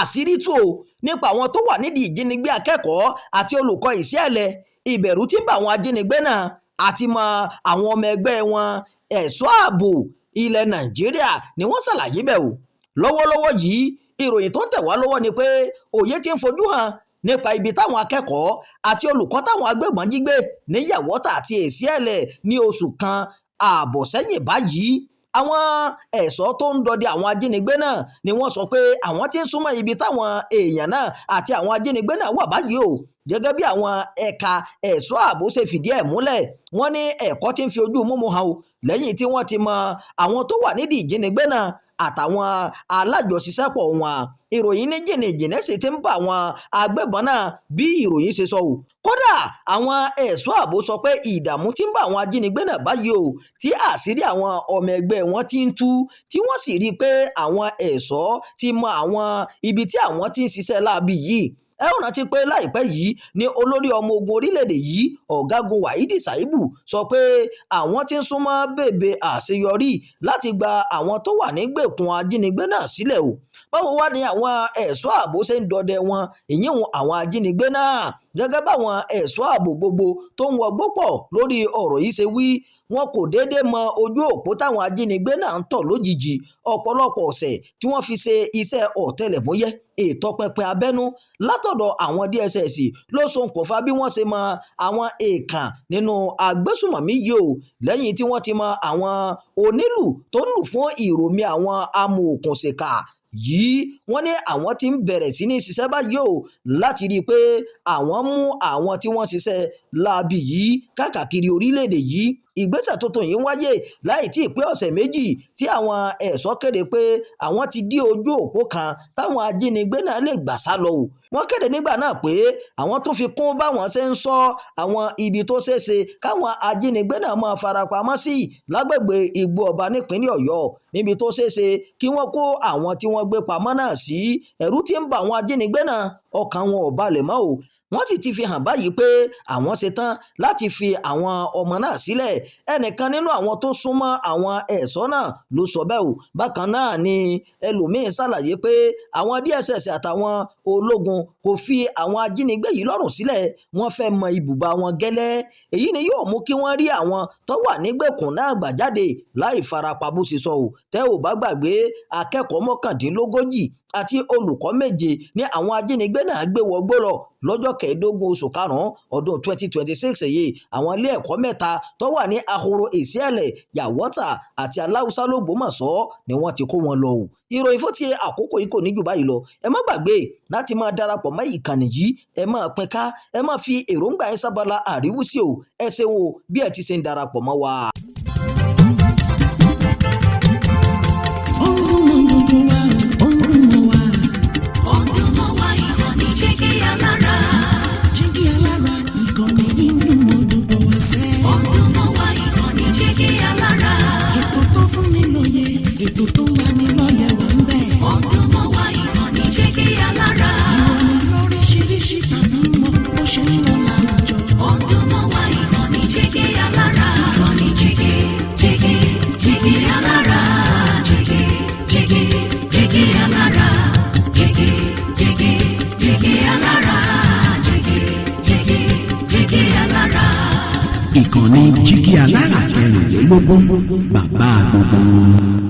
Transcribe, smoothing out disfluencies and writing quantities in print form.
Àṣírí tú o nípa àwọn tó wà nídìí ìjínigbé akẹ́kọ̀ọ́ àti olùkọ́ Ìsíẹ̀lẹ̀. Ìbẹ̀rù tí ń bá àwọn ajínigbé náà àti mọ àwọn ọmọ ẹgbẹ́ wọn. Ẹ̀ṣọ́ ààbò ilẹ̀ Nàìjíríà ni wọ́n ṣàlàyé bẹ́ẹ̀ o. Lọ́wọ́lọ́wọ́ yìí, ìròyìn tó ń tẹ̀ wá lọ́wọ́ ni pé òye ti ń fojú hàn nípa ibi táwọn akẹ́kọ̀ọ́ àti olùkọ́ táwọn agbébọn jí gbé ní Yàwọ́tà àti Èsìẹ̀lẹ̀ ní oṣù kan ààbọ̀ sẹ́yìn báyìí. Àwọn ẹ̀ṣọ́ tó ń dọdẹ àwọn ajínigbé náà ni wọ́n sọ pé àwọn tí ń súnmọ́ ibi táwọn èèyàn náà àti àwọn ajínigbé náà wà báyìí o. Gẹ́gẹ́ bí àwọn ẹ̀ka ẹ̀ṣọ́ ààbò ṣe fìdí ẹ̀ múlẹ̀, wọ́n ní ẹ̀kọ́ tí ń fi ojú múmu hàn o lẹ́yìn tí wọ́n ti mọ àwọn tó wà nídìí ìjínigbé náà àtàwọn alájọṣiṣẹ́pọ̀ wọn. Ìròyìn ní jìnnìjìnnì sì ti ń bá àwọn agbébọn náà bí ìròyìn ṣe sọ o. Kódà, àwọn ẹ̀ṣọ́ ààbò sọ pé ìdààmú tí ń bá àwọn ajínigbé náà báyìí o, tí àṣírí àwọn ọmọ ẹgbẹ́ wọn ti ń tú, tí wọ́n sì rí i pé àwọn ẹ̀ṣọ́ ti mọ àwọn ibi tí àwọn ti ń ṣiṣẹ́ láabi yìí. Ẹ ó rántí pé láìpẹ́ yìí ni olórí ọmọ ogun orílẹ̀-èdè yìí, Ọ̀gágun Waheed Shaibu, sọ pé àwọn tí ń súnmọ́ bèbè àṣeyọrí láti gba àwọn tó wà nígbèkùn ajínigbé náà sílẹ̀ o. Báwo wá ni àwọn ẹ̀ṣọ́ ààbò ṣe ń dọdẹ wọn, ìyíhun àwọn ajínigbé náà? Gẹ́gẹ́ báwọn ẹ̀ṣọ́ ààbò gbogbo tó ń wọgbó pọ̀ lórí ọ̀rọ̀ yìí ṣe wí, wọn kò déédéé mọ ojú òpó táwọn ajínigbé náà ń tọ̀ lójijì. Ọ̀pọ̀lọpọ̀ ọ̀sẹ̀ tí wọ́n fi ṣe iṣẹ́ ọ̀tẹlẹ̀múyẹ́, ìtọpinpin abẹ́nú látọ̀dọ̀ àwọn DSS ló ṣokùnfà bí wọ́n ṣe mọ àwọn èèkàn nínú agbésùmọ̀mí yìí o. Lẹ́yìn tí wọ́n ti mọ àwọn onílù tó ń lù fún ìròmí àwọn amòòkùnṣìkà yìí, wọ́n ní àwọn tí ń bẹ̀rẹ̀ sí ní ṣiṣẹ́ báyìí o láti rí i pé àwọn mú àwọn tí wọ́n ṣiṣẹ́ láabi yìí káàkiri orílẹ̀-èdè yìí. Ìgbésẹ̀ tuntun yìí ń wáyé láì tí ì pé ọ̀sẹ̀ 2 tí àwọn ẹ̀ṣọ́ kéde pé àwọn ti dí ojú òpó kan táwọn ajínigbé náà lè gbà sá lọ o. Wọ́n kéde nígbà náà pé àwọn tó fi kún báwọn ṣe ń sọ àwọn ibi tó ṣeé ṣe káwọn ajínigbé náà máa farapamọ́ sí lágbègbè Igbó Ọba nípínlẹ̀ Ọ̀yọ́, níbi tó ṣeé ṣe kí wọ́n kó àwọn tí wọ́n gbé pamọ́ náà sí. Ẹ̀rù ti ń bà àwọn ajínigbé náà, ọkàn wọn ò balẹ̀ mọ́ o. Wọ́n sì ti fi hàn báyìí pé àwọn ṣetán láti fi àwọn ọmọ náà sílẹ̀. Ẹnìkan nínú àwọn tó súnmọ́ àwọn ẹ̀ṣọ́ náà ló sọ bẹ́ẹ̀ o. Bákan náà ni ẹlòmíín ṣàlàyé pé àwọn DSS àtàwọn ológun kò fi àwọn ajínigbé yìí lọ́rùn sílẹ̀, wọ́n fẹ́ mọ ibùba wọn gẹ́lẹ́. Èyí ni yóò mú kí wọ́n rí àwọn tó wà nígbèkùn náà gbà jáde láì farapa, bó ṣe sọ o. Tẹ́ ò bá gbàgbé, akẹ́kọ̀ọ́ 39 àti olùkọ́ 7 ní àwọn ajínigbé náà gbé wọgbó lọ lọ́jọ́ 15 oṣù karùn-ún ọdún 2026 yìí. Àwọn ilé ẹ̀kọ́ mẹ́ta tó wà ní Ahoro, Ìsíẹ̀lẹ̀, Yàwọ́tà àti Aláùsá lÓgbómọ̀ṣọ́ ni wọ́n ti kó wọn lọ o. Ìròyìn fún ti àkókò yìí kò ní jù báyìí lọ. Ẹ má gbàgbé láti máa darapọ̀ mọ́ ìkànnì yìí, ẹ máa pín ká, ẹ máa fi èròǹgbà ẹ sábàlá àríwísí o. Ẹ ṣeun o bí ẹ ti ṣe ń darapọ̀ mọ́ wa. Ó ń dún mọ́ gbogbo wa o, ó ń dún mọ́ wa. Ó ń dún mọ́ wa, ìkànnì Jígí Alára. Jígí Alára, ìkànnì yìí ń dún mọ́ gbogbo wa sẹ́. Ó ń dún mọ́ wa, ìkànnì Jígí Alára. Ètò tó fún ni lóye, ètò tó ń lani lọ́yẹ̀ wà ń bẹ̀. Ó ń dún mọ́ wa, ìkànnì Jígí Alára. Ìròyìn lóríṣiríṣi tàbí mọ́ bó ṣe ń lọ láwùjọ. Ó ń dún mọ́ wa, ìkànnì Jígí Alára. Ìkànnì Jígí, Jígí, Jígí Alára. Jígí, Jígí, Jígí Alára. Jígí, Jígí, Jígí Alára. Jígí, Jígí, Jígí Alára. Ìkànnì Jígí Alára 24, bàbá gbogbo wọn.